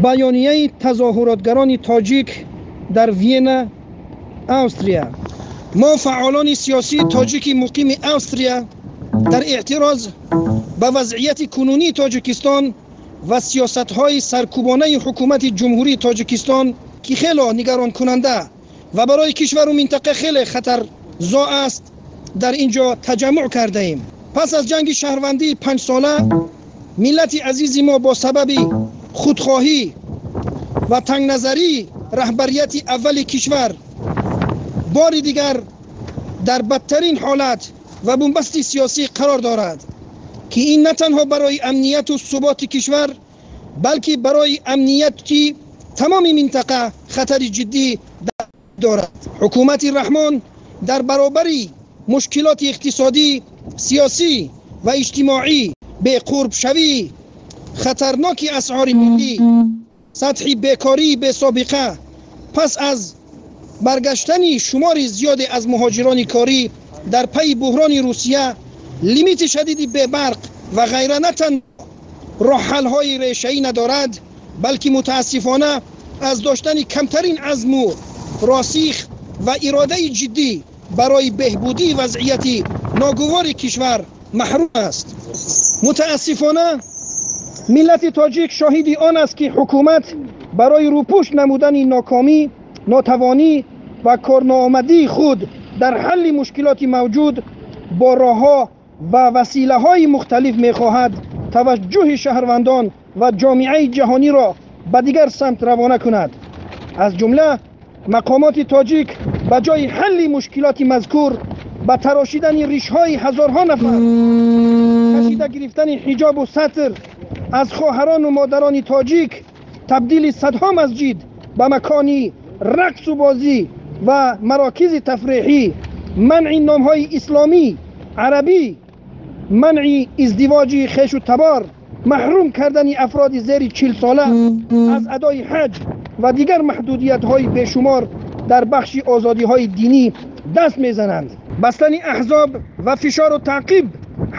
Баёнияи тазоҳуротгарони тоҷик дар Вена, Австрия. Мо, фаъолони сиёсии тоҷики муқими Австрия, дар эътироз ба вазъияти кунунии Тоҷикистон ва сиёсатҳои саркӯбонаи ҳукумати Ҷумҳурии Тоҷикистон, ки хеле нигаронкунанда ва барои кишвару минтақа хеле хатарзо аст, дар ин ҷо таҷаммуъ кардаем. Пас аз ҷанги шаҳрвандии панҷсола, миллати азизи мо бо сабаби худхоҳӣ ва тангназарии раҳбарияти аввали кишвар бори дигар дар бадтарин ҳолат ва бунбасти сиёсӣ қарор дорад, ки ин на танҳо барои амнияту суботи кишвар, балки барои амнияти тамоми минтақа хатари ҷиддӣ дорад. Ҳукумати Раҳмон дар баробари мушкилоти иқтисодӣ, сиёсӣ ва иҷтимоӣ, беқурбшавии хатарноки асъори миллӣ, сатҳи бекории бесобиқа, пас аз баргаштани шумори зиёде аз муҳоҷирони корӣ дар пайи буҳрони Русия, лимити шадиди бебарқ ва ғайра на танҳо роҳҳалҳои решаӣ надорад, балки мутаассифона аз доштани камтарин азму росих ва иродаи ҷиддӣ барои беҳбудии вазъияти ногувори кишвар маҳрум аст. Мутаассифона, миллати тоҷик шоҳиди он аст, ки ҳукумат барои рӯпӯш намудани нокомӣ, нотавонӣ ва корноомадии худ дар ҳалли мушкилоти мавҷуд бо роҳҳо ва василаҳои мухталиф мехоҳад таваҷҷӯҳи шаҳрвандон ва ҷомеаи ҷаҳониро ба дигар самт равона кунад. Аз ҷумла, мақомоти тоҷик ба ҷои ҳалли мушкилоти мазкур ба тарошидани ришҳои ҳазорҳо нафар, кашида гирифтани ҳиҷобу сатр аз хоҳарону модарони тоҷик, табдили садҳо масҷид ба макони рақсу бозӣ ва марокизи тафреҳӣ, манъи номҳои исломӣ, арабӣ, манъи издивоҷи хешу табор, маҳрум кардани афроди зери 40сола аз адои ҳаҷ ва дигар маҳдудиятҳои бешумор дар бахши озодиҳои динӣ даст мезананд. Бастани аҳзоб ва фишору таъқиб,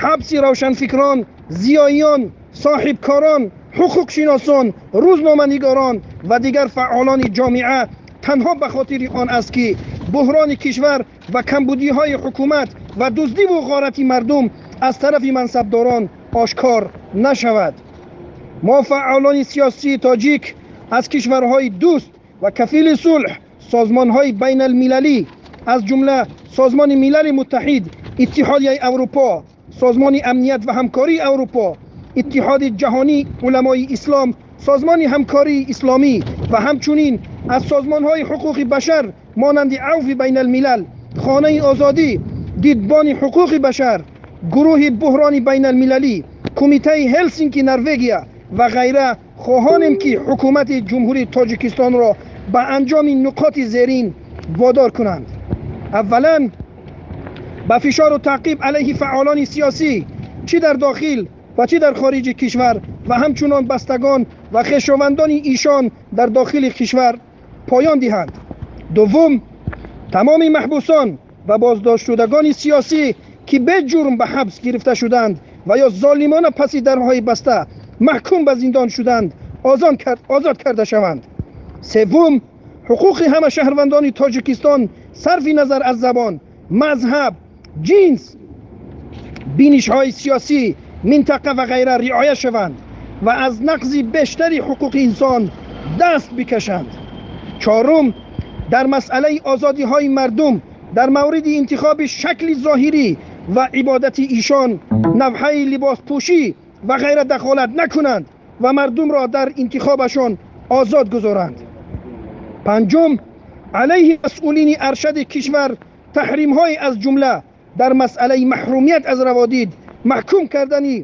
ҳабси равшанфикрон, зиёиён, соҳибкорон, ҳуқуқшиносон, рӯзноманигорон ва дигар фаъолони ҷомеа танҳо ба хотири он аст, ки буҳрони кишвар ва камбудиҳои ҳукумат ва дуздиву ғорати мардум аз тарафи мансабдорон ошкор нашавад. Мо, фаъолони сиёсии тоҷик, аз кишварҳои дӯст ва кафили сулҳ, созмонҳои байналмилалӣ, аз ҷумла Созмони Милали Муттаҳид, Иттиҳодияи Аврупо, Созмони Амният ва Ҳамкории Аврупо, Иттиҳоди Ҷаҳонии Уламои Ислом, Созмони Ҳамкории Исломӣ ва ҳамчунин аз созмонҳои ҳуқуқи башар монанди Авфи Байналмилал, Хонаи Озодӣ, Дидбони ҳуқуқи башар, Гурӯҳи Буҳрони Байналмилалӣ, Кумитаи Ҳелсинки Норвегия ва ғайра хоҳонем, ки ҳукумати Ҷумҳурии Тоҷикистонро ба анҷоми нуқоти зерин водор кунанд. Аввалан, ба фишору таъқиб алайҳи фаъолони сиёсӣ, чӣ дар дохил ва чӣ дар хориҷи кишвар, ва ҳамчунон бастагон ва хешовандони эшон дар дохили кишвар поён диҳанд. Дуввум, тамоми маҳбусон ва боздоштшудагони сиёсӣ, ки беҷурм ба ҳабс гирифта шуданд ва ё золимона паси дарҳои баста маҳкум ба зиндон шуданд, озод карда шаванд. Севум, ҳуқуқи ҳама шаҳрвандони Тоҷикистон сарфи назар аз забон, мазҳаб, ҷинс, бинишҳои сиёсӣ, минтақа ва ғайра риоя шаванд ва аз нақзи бештари ҳуқуқи инсон даст бикашанд. Чорум, дар масъалаи озодиҳои мардум дар мавриди интихоби шакли зоҳирӣ ва ибодати эшон, навҳаи либоспӯшӣ ва ғайра дахолат накунанд ва мардумро дар интихобашон озод гузоранд. Панҷум, алайҳи масъулини аршади кишвар таҳримҳое, аз ҷумла дар масъалаи маҳрумият аз раводид, маҳкум кардани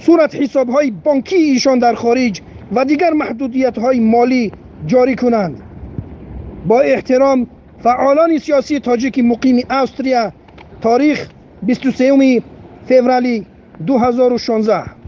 суратҳисобҳои бонкии эшон дар хориҷ ва дигар маҳдудиятҳои молӣ ҷорӣ кунанд. Бо эҳтиром, фаъолони сиёсии тоҷики муқими Австрия. Таърих 23 феврали 2016.